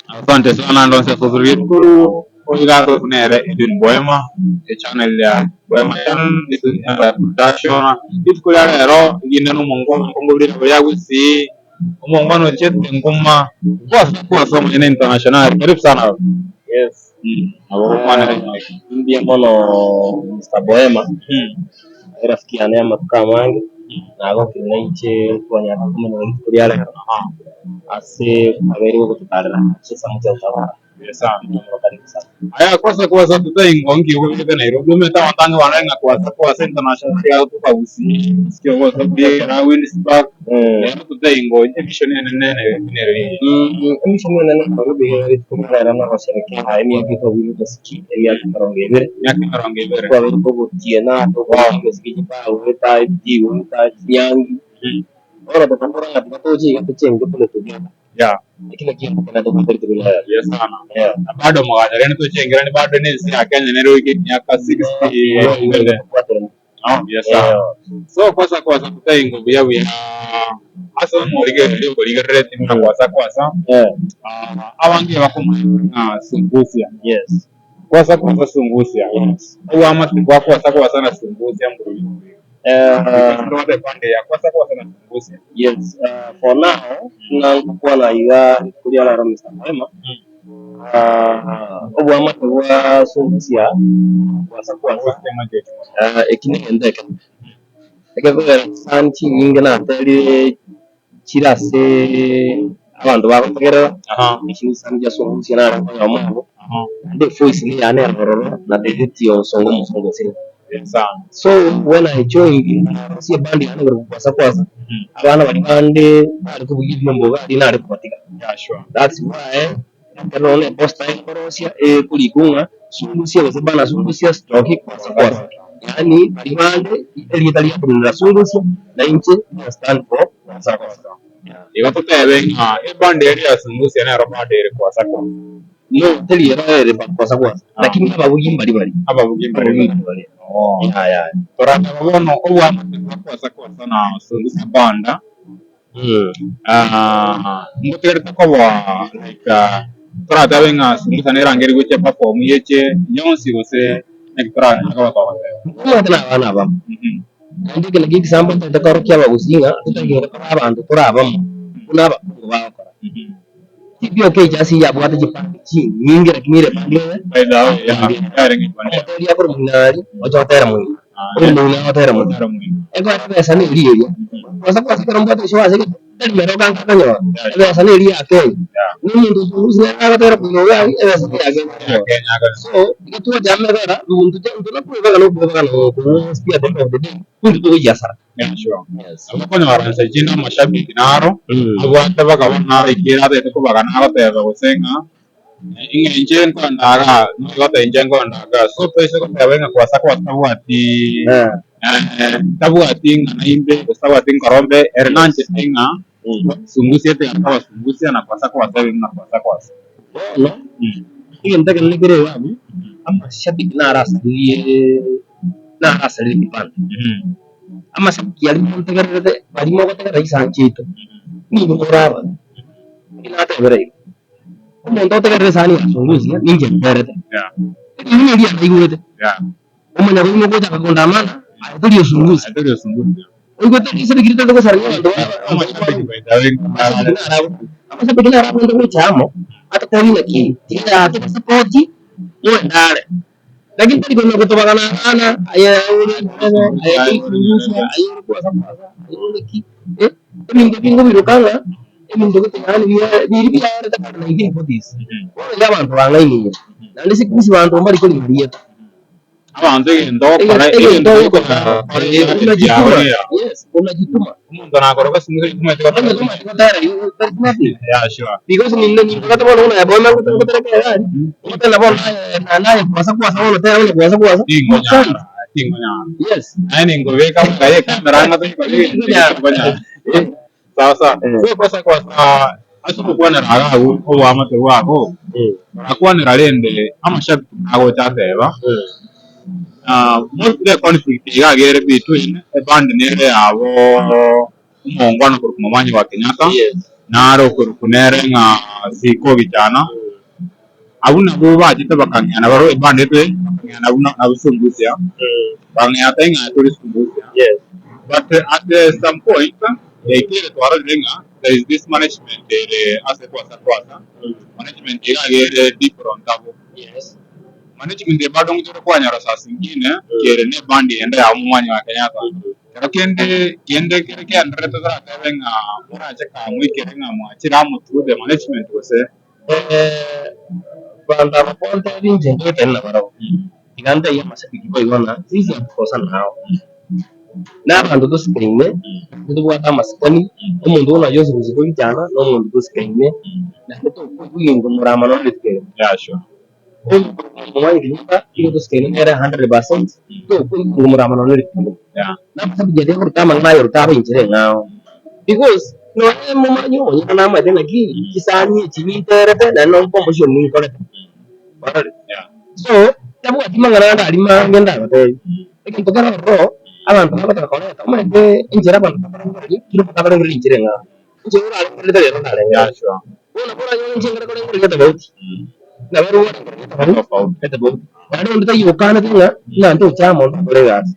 Asante sana ndonse ase rikuru oiga aroku nere Edwin Boema echannel ya Boema Channel this is Empire Production rituko ria rero rinde na omongwana omokongo buna rirabo ria Gusii omongwana ochete nguma kwasa kwasa omonyene international karibu sana baba. Yes. Nabo ogokwanera emic. Mbuya mono Mr. Boema, erafiki yane ya amatuko amange, nagokire nainche twanyara komenya rituko ria rero, ase kwabeire gogototarera ase omochie o Tabora. Buya sana. Mbuya mono karibu sana. Aya kwasa kwasa totaingo nki okobekete Nairobi omanyete abanto ange barore ng'a kwasa kwasa international yagotoka Gusii gose ogosa Buya Windspark rero totaingo emission enene Nairobi nere rigiya. Emission enene Nairobi iga rituko ria rero nogosherekea emiaka etwabwire omosiki emiaka emerongo ebere. Emiaka emerongo ebere. Twabeire togotiena tokobeka emesiki chibao goeta ebitii goeta chinyangi bono tokabora ng'a tiga toche iga tochenge tore together. Yeah. Eki nakio ekero tobwate rituko ria rero. Buya sana. Yeah. Na bado moganyerani tochengerani bado na ense ya Kenya nere oike emiaka 60 mbere. Tobwaterane. Oh, buya sana. So kwasa kwasa totaingo buya buya ase omorigereria okorigereretie buna kwasa kwasa Yeah. ah, abange bakomanya ng'a sungusia Yes. kwasa kwasa sungusia Yes. obwamate bwa kwasa kwasa na sungusia mborori Because eband ya kwasa kwasa na sungusia. Yes, for now buna ngokwana iga rituko ria rero Mister Mwema, oboamate bwa sungusia kwasa kwasa eki negento ekemo, ekekogera chisani chinyinge naterire chire ase abanto bagotegerera, echio chisani chia sungusia nare oyomo obo, naende evoice neyane ere ororo na delete onsongo omosongo osire. So when I joined narosia eband yane igoro kwasa kwasa, abana baria bande bare kobugia ebiombo iga aria nare kobatiga. That's why ekero nonya na eposter nkorosia ekorikwa ng'a sungusia gose bana sungusia stroke kwasa kwasa. Yaani baria bande erieta riatenenera sungusia na inche na stand for kwasa kwasa. Igo totebe ng'a eband eria ya sungusia nero bado ere kwasa kwasa. No, teri ero ere kwasa kwasa, lakini ababugi mbari bari. Ababugi mbari Ababugi mbari bari. Oh. Ya, ya. Torateba bono obwamate bwa kwasa kwasa na sungusia banda Ah, ngotigarete koba like ah, toratebe ng'a sungusia nerangeri gochia perform yeche yonsi gose naki toranyare koba togoteba. Omanyete na abana abamo. Naende eke nakio egesambo ntagete korokia abagusii ng'a totagete kore abanto tore abamo buna abakungu bagokora. Tibioka echi ase yabwate chipande chinyinge lakini ere epande eye By the way, yeah, yarenge epande. Omoteri akore moino aria, oche gotera moino, ore moino agotera moino. Gotera moino. Ekero ebesa neri eria, kwasa kwasa ekero mbwate eshow ase egento, tari mere oganka akanyora, ebesa neri ya Kenya. Yeah. Na omonto osungusia nere agotera moino oyo aria, ebesa ne ya Kenya akonyora. Kenya akonyora. So, iga twacha amo ekogera, monto intwe nakoebaga na okoebaga na okong'u at the end of the day, intwe togochia asara. Yeah, sure. Nabo okonyora inse chinde amashabiki naro abwate bakaba naraikere atagete kobagana agoteba gose ng'a ng'a inche nkoenda igaa nigo agoteba inche nkoenda igaa. So toise goteba ng'a kwasa kwasa tabwati tabwati ng'ana imbe gose tabwati nkoro mbe ere nanchete ng'a sungusia etigare kobasungusia na kwasa kwasa ebe buna kwasa kwasa. Bono egento ekenene kere iga abwo, amashabiki naro asaririe naro asaririe kipande. Amashabiki aria montegererete baria mogotegerera chisani chiaito, nigo more ababe. Naki natebire igo, omonto otegerere esani ya Sungusia ninche nterete, erinde neria naigwete, omanya koigwa gochaka kondamana aye tori osungusia. Oigwete risabiki ritari gosarania abanto ba amashabiki naro abwo, amashabiki naro abwenerete gocha amo, atotebi naki tiga yaa tobasapoti moende are. Lakini tari konya gotobagana abana, aye ore omorebe, aye toisungusia, aye ore kwasa kwasa, aye ore ki, eh, ebinto ebi nkobiroka ng'a ebinto gete yaani bia biri biaerete kare 1940s. Bono iga abanto bang'ainiire, naende siku hizi banto mbari korina rieta. Abanto egento ogokora, Egento egento ogokora, ogokora unajituma, yes, unajituma. Omonto nakoroka ase omonto omanyete Onye gotera tomanyeti gotera you there is nothing. Yeah, sure. Because ninde nimbwate bono buna bono ngotereka egari, ngotera bono naye na naye kwasa kwasa bono tera bono kwasa kwasa. You can't. Tingonyara, tingonyara. Yes. Naye ningobeka mpaka ekamera ang'e toikore egento tingonyara. Sawa sawa. So kwasa kwasa ase ogokwanera iga abwo oboamate bwabo, barakwanera rende amashabiki nagocha ateba, mostly econflict iga iga ere between eband nere yabo omongwana okorokwa Momanyi wa Kenyatta. Naro okorokwa nere ng'a Siko Gichana, abwo nabwo bachete bakang'ea nabarobwo ebandetwe bakang'ea nabwo nabwo Sungusia, bakang'ea tari ng'a tore Sungusia. But at some point, yaikire twarorire ng'a there is this management ere ase kwasa kwasa, management iga ere different abwo. Management eye bado ngochore kwanyora saa zingine kere ne ebandi ende yabo momwanya wa Kenyatta. Kero kende kende kere kegendererete toratebe ng'a morache kaa moikere ng'a mwachire amo through the management gose. Abanto aba kontebia inche ntoetane nabarabwo, tiga ntebie amashabiki boigo ng'a sisi hatukosa nao. Na abanto tosikaine, naende tobwate amasikani, omonto buna Joseph Isiko Gichana na omonto tosikaine, naende tokoigwa egento morama nonya rituko erimo. Yeah sure. Omwanya Kenyatta nigo tosikaine nere 100% tokoigwa morama nonya rituko erimo. Yeah. Na amashabiki aria agoruta amang'ana aye oruta abe enchera eng'ao because nonya momanyi omonyene namanyete naki chisani echi ninterete naende nonya composition ninkorete. Ororire? Yeah. So tabwati mang'ana ande aria mange ndagotebi. Egento kere ororo, abanto bagotaka koreta, omanyete enchera abanto bakorengereria, kera omonto akorengereria enchera eng'ao. Enchera orarengererete rero ndarengereria. Yeah, sure. Bono nabo oranyore inche nkare korengereria tofauti, na barabwo barengereria tofauti, etofauti. Naende onde taiyo okanete ng'a ng'a ntoche amo ntokore egasi.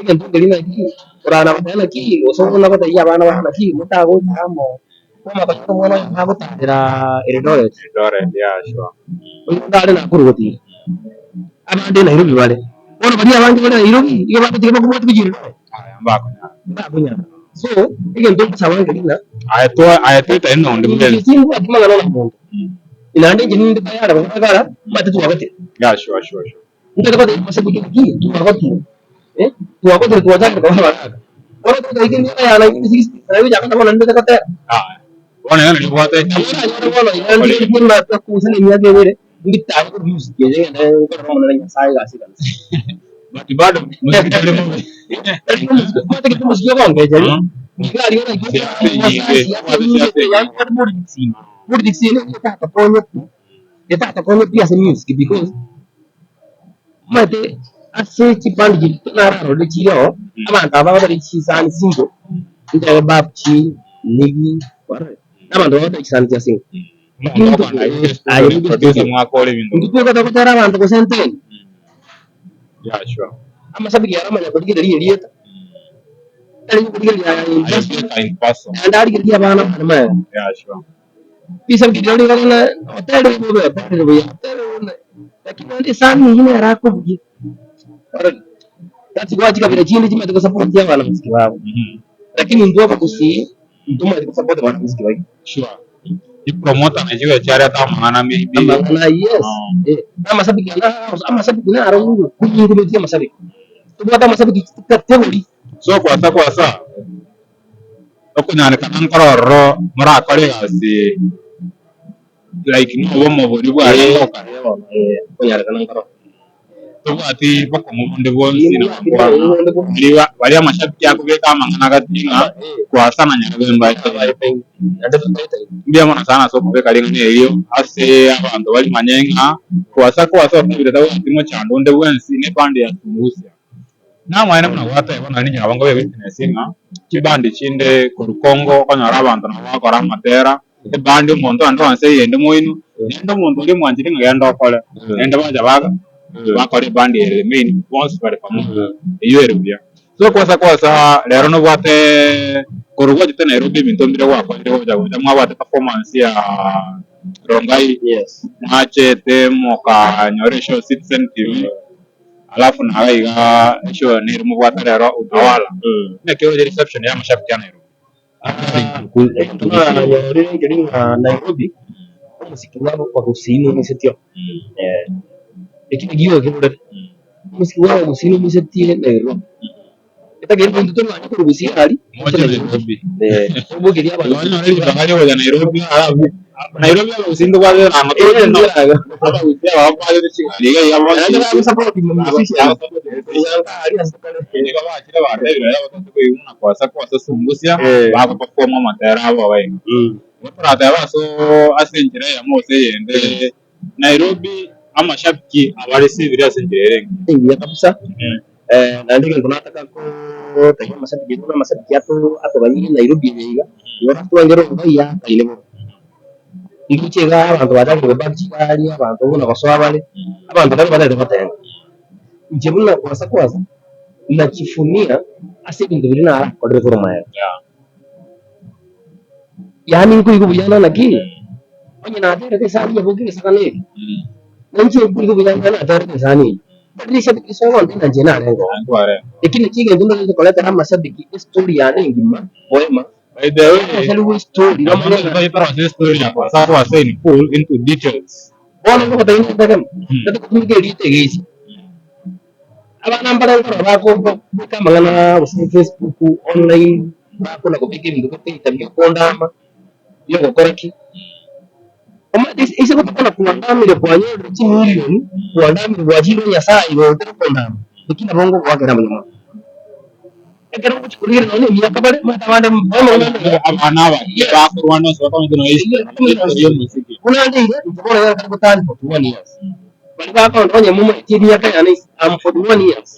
Egento nkeria naki, orana goteba naki, gose obuna gotebia abana bao naki, motagocha amo, kwamanya konyora omwana oyomo agotarera Eldoret. Eldoret, yeah, sure. Oyonde are Nakuru gotiga, abande Nairobi bare. Bono baria abange bare Nairobi, igo bagotiga bakobwatia gochia Eldoret. Aya mbakonyara. Mbakonyara. So, egento ngosaba nkeri ng'a, Aye twa aye toitaine na onde bwensi. Timbwati mang'ana na monto, naende inche ninde tayari gokora kara, omanyete twagotire. Yeah, sure, sure, sure. Ntari gotebia amashabiki ng'a ki twagotire, eh, twagotire twachakire koba abaraka. Bono togoika emiaka ya 1960 naye gochaka na bono ninde gotera. Aya. Bono iga nario obwate Nabo oranyore bono iga ndigeretie ng'a gose na emiaka ebere, ngitare korwa music eye ngende nkorere Omonene Nyasaye egasi ekanisa. But bado mosiki tari mobe. Tari omosiki, omanyete gete omosiki ogongecheria, nigo aria oraigwe Siasa enyinge, obwate siasa enyinge. Politics ime, politics eye nigo etatokonye pi, etatokonye pi ase music because omanyete ase chiband chiria nararorire chire oo, abanto aba bagoteba chisani single, ntebe Babji, Niggy, kwarorire? Na abanto bagoteba chisani chia single. Omonto okogenda aye Aye producer mwakore ebinto. Intwe tweka togotera abanto gose enteni. Yeah, sure. Amashabiki aramanya korigereria erieta, tari korigereria aya in Aye person, bweka in person. naende arigererie abana bane magega. Yeah, sure. Risabiki riria rigo ng'a oterire bobe, oterire buya, oterire bobe, lakini naende esani eyio nere akobugia. Orore, that's why chikabira chinde chimanyete gosupport abana mosiki babo. Lakini intwe abagusii, ntomanyete gosupport abana mosiki baito. Sure. Chipromoter nachi chigocha chiareta amang'ana maybe. Amang'ana yes, eh, na amashabiki aya amashabiki naro ngokungumetie amashabiki. Tobwate amashabiki chikategori. So kwasa kwasa okonyarekana nkore ororo morakore egasi like nobomo boria bwarenge okare. Okonyarekana nkoro. Tobwati bokong'u bonde bwonsi na abakwana baria baria amashabiki akobeka amang'ana gati ng'a kwasa na nyarebe mbaete. Mbuya mono sana ase okobeka ring'ana erio ase abanto barimanye ng'a kwasa kwasa otebire tabwati mochando onde bwensi ne band ya Sungusia. Namaene buna gwateba nonye ninche nabo nkobe witness ng'a chibandi chinde korwa Congo okonyora abanto nabo bagokora amatera, ebandi omonto ande onsi eyende moino, naende omonto oria omwanchire ng'a genda okore, naende bacha baga bakora ebandi ere remain bonsi bare pamoja, eywo ere buya. So kwasa kwasa rero nobwate korwa gwachete Nairobi ebinto mbire gwakorire gocha gocha mwabwate performance ya Rongai, mwachete mokanyora eshow Citizen TV. Alafu naye iga eshow nere mobwate rero Utawala. Naki oroche reception ya amashabiki a Nairobi? Egento nanyorire nkeri ng'a Nairobi, omosiki bwa abagusii nomoisetio, ekio nakio giakerorire, omosiki bwa abagusii nomoisetie Nairobi. Etakeire intwe torwanye korwa gusii aria, Moche Nairobi. tobokerie abanto. Twanyora ribaga riogocha Nairobi alafu Nairobi abagusii ntobwate erango toroche buna abagusii aba babwatete chigari iga iga bonsi. Naende bagosupport musicians, goika aria ase tokare. Nigo bachire batebire baria batete koigwa buna kwasa kwasa sungusia bagoperform amatera abo iga iga. Igo toratebe ase ase enchera eyemo gose eyende Nairobi amashabiki abaresibire ase enchera ere engiya. Engiya kabisa, naende egento nataka. Ngotebia amashabiki aito buna amashabiki ato atoganyire Nairobi eye iga, igo natwangere oborai yakaine bobe. Ndoche iga abanto bachakire kobaki chigari, abanto buna gosoa bare, abanto baria batagete gotenga. Inche buna kwasa kwasa, najivunia ase ebinto biria narakorire korwa magega. Yaani nkoigwa buya ng'a naki, onye naterete esani yaboka egesagane eke, na inche nkoigwa buya ng'a naterete esani eye. Tari rishabiki risoe bono tari inche narenge oo. Eki nakio egento ndagete koretera amashabiki estory yane engima, boema, By the way, Abaroserigwe estory bamanye ng'a torosie estory ya kwasa kwasa in full into details. Bono ngogotebia ng'a ekemo, tari gotumeka erieta egesi. Abana mbare nkorora bakobeka amang'ana gose Facebook, online, bakona kobeka ebinto gete ebiita bia okondama, bia ogokora ki. Omanyete ase ase gotokona kwandamire kwanyorire chimilion, kwandamire gwachire Nyasaye igoro otari kondama, eki nabo ngogoakera mbuya mono. Ekero ogochia korigereria nonye na emiaka bare, omanyete abande bono Abana aba Yes. bakorwana ase bakomanyete nonya history ya omosiki. Buna ande iga, inche bono iga nkare gotari 41 years. Baria bakonda onye momanyeti emiaka yane is am 41 years.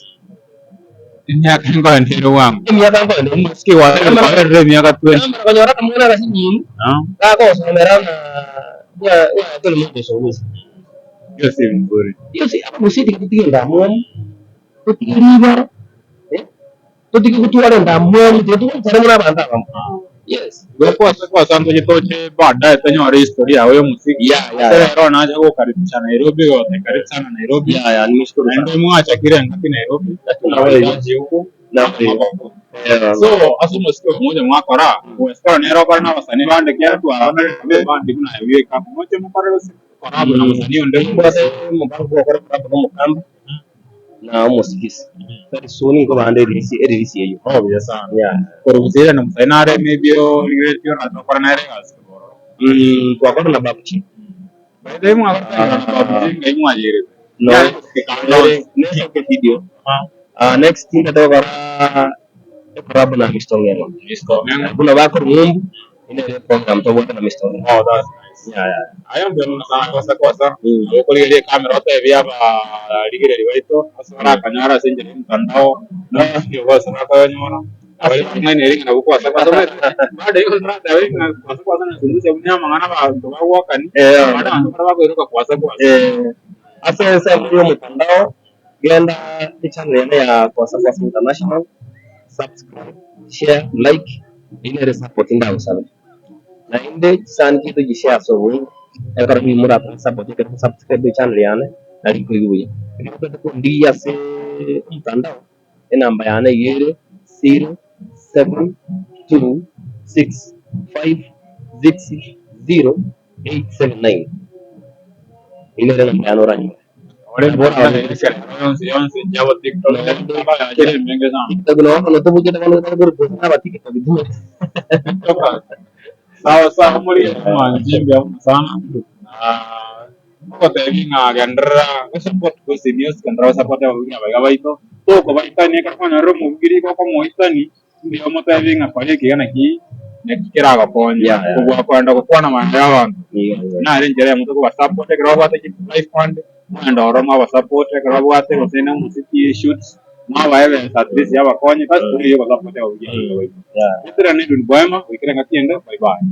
Emiaka nkoenda ere bwango. Emiaka nkoenda ere. Omosiki gwaerire emiaka 20. Namanya konyora akamwana agasinini, Ah, gagosomera ng'a ng'a ng'a tore mogosoma ase. hiyo si vizuri. Hiyo si abagusii tiga totige endamwamu, totige ribara, eh, totige gotwara endamwamu, tiga togwanchane buna abanto abamo. Yes. Igo kwase kwasa ntoche toche baadaye tonyore history yago ya omosiki. Yeah, yeah, Ase yeah. rero nacha gokaribisha Nairobi gote karibu sana Nairobi. Yeah, yeah, nimeshukuru Naende sana. mwachakire engaki Nairobi. Tunawahitaji huku. Nabo. Yeah. So ase omosiki oyo moche mwakora, goesikora nere okore na abasanii bande kiagera twaroneretie ebandi buna aye bweka. Moche mokore gose collab na mosanii onde Nimbwate omobango bwa gokora collab na omokamba na omosigisi. Very soon nkobande erelease erelease eyio. Oh buya sana. Yeah. Korwa gose ere na mosanii nare maybe origeretie orache okore nere egasi korwa ororo. Twakora na Babuchi. By the way mwagotebia na Babuchi ng'ai mwayeirete? No. Yare gosikeka ande onsi. Nesoke video. Next ndete gokora ecollab na Mister Ong'eng'o. Mister Ong'eng'o. Buna bakorwa ng'umbu, ere eprogram tobwate na Mister Ong'eng'o. Oh that's nice. Yeah, yeah. Aye mbuya mono sana kwasa kwasa, nabo okorigereria ecamera otebie abarigereria baito ase barakanyore ase enchera ya omotandao, na ase bakoyonyora, nabo bakong'ainereria ng'a nabo kwasa kwasa omanyete bado igo ntoratebe ng'a kwasa kwasa na sungusia buna amang'ana abanto bagwakani, bado abanto mbare bakoiroka kwasa kwasa. Ase ensemo ya omotandao, genda echannel yane ya Kwasa Kwasa International, subscribe, share, like, eyio nere support ndagosabe. Naende chisani chiaito chishare ase obonge, ekero nigo moratoe support ekero mo subscribe echannel yane, nari nkoigwa buya. Ekero otagete kondigia ase omotandao, enamba yane iga ere zero, seven, two, six, five, six, zero, eight, seven, nine. Eyio nere enamba yane oranyore. TikTok nabo bono tobokete bono totari korepost na aba TikTok timanyeti. Sawa sawa omoriri omwanchi mbuya mono sana ogotebia ng'a genderera gosupport Gusii News genderera gosupport ababugiri abaiga baito tokobaitania ekero kwanyorire omobugiri igo okomoitani mbuya omotebie ng'a kora eke iga naki naki keragokonye Yeah, yeah. kobua kogenda gokwana amang'ana ya abanto. Yeah, yeah. Nare enchera eyemo tokobasupport ekero babwate chi live band mwagenda ororo mwabasupport ekero babwate gose ne omosiki shoots mwabae ebesa at least yabakonye that's the way yogosupport ababugiri abaiga baito. Yeah. Getera ne Edwin Boema goikera engaki ende bye bye.